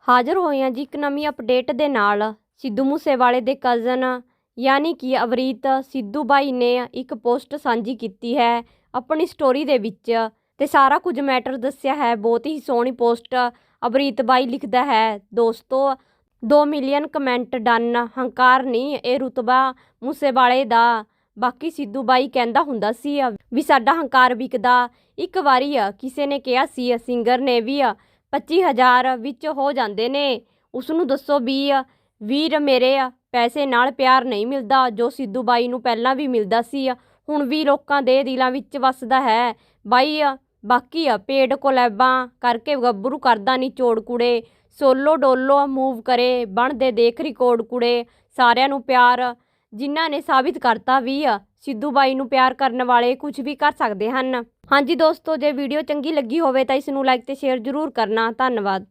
ਹਾਜ਼ਰ ਹੋਏ ਹਾਂ ਜੀ ਇੱਕ ਨਵੀਂ ਅਪਡੇਟ ਦੇ ਨਾਲ। ਸਿੱਧੂ ਮੂਸੇਵਾਲੇ ਦੇ ਕਜ਼ਨ ਯਾਨੀ ਕਿ ਅਵਰੀਤ ਸਿੱਧੂ ਬਾਈ ਨੇ ਇੱਕ ਪੋਸਟ ਸਾਂਝੀ ਕੀਤੀ ਹੈ ਆਪਣੀ ਸਟੋਰੀ ਦੇ ਵਿੱਚ ਤੇ ਸਾਰਾ ਕੁਝ ਮੈਟਰ ਦੱਸਿਆ ਹੈ। ਬਹੁਤ ਹੀ ਸੋਹਣੀ ਪੋਸਟ ਅਵਰੀਤ ਬਾਈ ਲਿਖਦਾ ਹੈ, ਦੋਸਤੋ 2 ਮਿਲੀਅਨ ਕਮੈਂਟ ਡਨ, ਹੰਕਾਰ ਨਹੀਂ ਇਹ ਰੁਤਬਾ ਮੂਸੇਵਾਲੇ ਦਾ। ਬਾਕੀ ਸਿੱਧੂ ਬਾਈ ਕਹਿੰਦਾ ਹੁੰਦਾ ਸੀ ਵੀ ਸਾਡਾ ਹੰਕਾਰ ਵਿਕਦਾ। ਇੱਕ ਵਾਰੀ ਕਿਸੇ ਨੇ ਕਿਹਾ ਸੀ ਸਿੰਗਰ ਨੇ ਵੀ 25,000 ਵਿੱਚ ਹੋ ਜਾਂਦੇ ਨੇ, ਉਸਨੂੰ ਦੱਸੋ ਵੀ ਵੀਰ ਮੇਰੇ ਪੈਸੇ ਨਾਲ ਪਿਆਰ ਨਹੀਂ ਮਿਲਦਾ, ਜੋ ਸਿੱਧੂ ਬਾਈ ਨੂੰ ਪਹਿਲਾਂ ਵੀ ਮਿਲਦਾ ਸੀ ਹੁਣ ਵੀ ਲੋਕਾਂ ਦੇ ਦਿਲਾਂ ਵਿੱਚ ਵੱਸਦਾ ਹੈ ਬਾਈ। ਬਾਕੀ ਪੇਡ ਕੋਲੈਬਾਂ ਕਰਕੇ ਗੱਭਰੂ ਕਰਦਾ ਨਹੀਂ ਚੋੜ ਕੁੜੇ, ਸੋਲੋ ਡੋਲੋ ਮੂਵ ਕਰੇ ਬਣਦੇ ਦੇਖ ਰਿਕਾਰਡ ਕੁੜੇ। ਸਾਰਿਆਂ ਨੂੰ ਪਿਆਰ ਜਿਨ੍ਹਾਂ ਨੇ ਸਾਬਿਤ ਕਰਤਾ ਵੀ ਸਿੱਧੂ ਬਾਈ ਨੂੰ ਪਿਆਰ ਕਰਨ ਵਾਲੇ ਕੁਝ ਵੀ ਕਰ ਸਕਦੇ ਹਨ। ਹਾਂਜੀ ਦੋਸਤੋ, ਜੇ ਵੀਡੀਓ ਚੰਗੀ ਲੱਗੀ ਹੋਵੇ ਤਾਂ ਇਸ ਨੂੰ ਲਾਈਕ ਤੇ ਸ਼ੇਅਰ ਜ਼ਰੂਰ ਕਰਨਾ। ਧੰਨਵਾਦ।